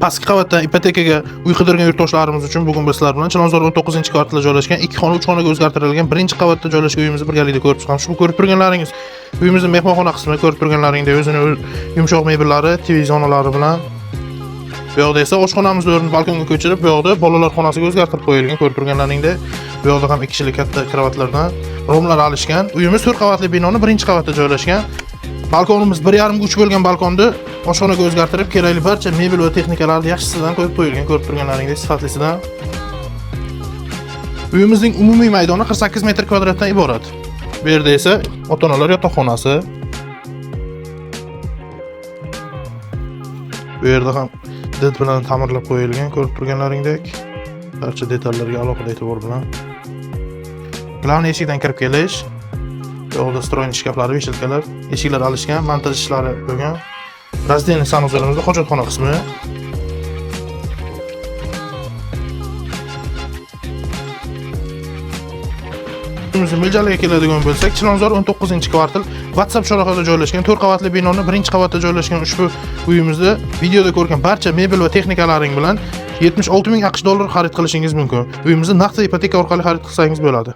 Pastki qavatdan ipotekaga uy qidirgan yurtdoshlarimiz uchun bugun biz sizlar bilan Chilonzor 19-kvartalda joylashgan 2 xona 3 xonaga o'zgartirilgan birinchi qavatda joylashgan uyimizni birgalikda ko'rib chiqamiz. Ushbu ko'rib turganlaringiz uyimizning mehmonxona qismi, ko'rib turganlaringdek o'zini yumshoq mebellari, TV zonalari bilan. Bu yoqda esa oshxonamizni o'rnini balkonga ko'chirib, bu yoqda bolalar xonasiga o'zgartirib qo'yilgan, ko'rib turganlaringdek. Bu yoqda ham 2 kishilik katta kravatlardan romlar alishgan. Uyimiz 4 qavatli binoni birinchi qavatda joylashgan. Balkonimiz 1,5 ga 3 bo'lgan balkonni oshxonaga o'zgartirib, kerakli barcha mebel va texnikalarni yaxshisidan qo'yib qo'yilgan, ko'rib turganlaringdek sifatlisidan. Uyimizning umumiy maydoni 48 metr kvadratdan iborat. Bu yerda esa ota-onalar yotoqxonasi. Bu yerda ham did bilan ta'mirlab qo'yilgan, ko'rib turganlaringdek. Barcha detallarga alohida e'tibor bilan. Главный eshikdan kirib kelish. Bu yoqda stroyniy shkaflari, vешалkalar, eshiklar alishgan, montaj ishlari bo'lgan. Раздельный sanuzelimizda hojatxona qismi. Uyimizning mo'ljaliga keladigan bo'lsak, Chilonzor 19-kvartal WhatsApp chorrahada joylashgan 4 qavatli binoni birinchi qavatda joylashgan ushbu uyimizda videoda ko'rgan barcha mebel va texnikalaring bilan 76 ming AQSh dollari xarid qilishingiz mumkin. Uyimizni naqd va ipoteka orqali xarid qilsangiz bo'ladi.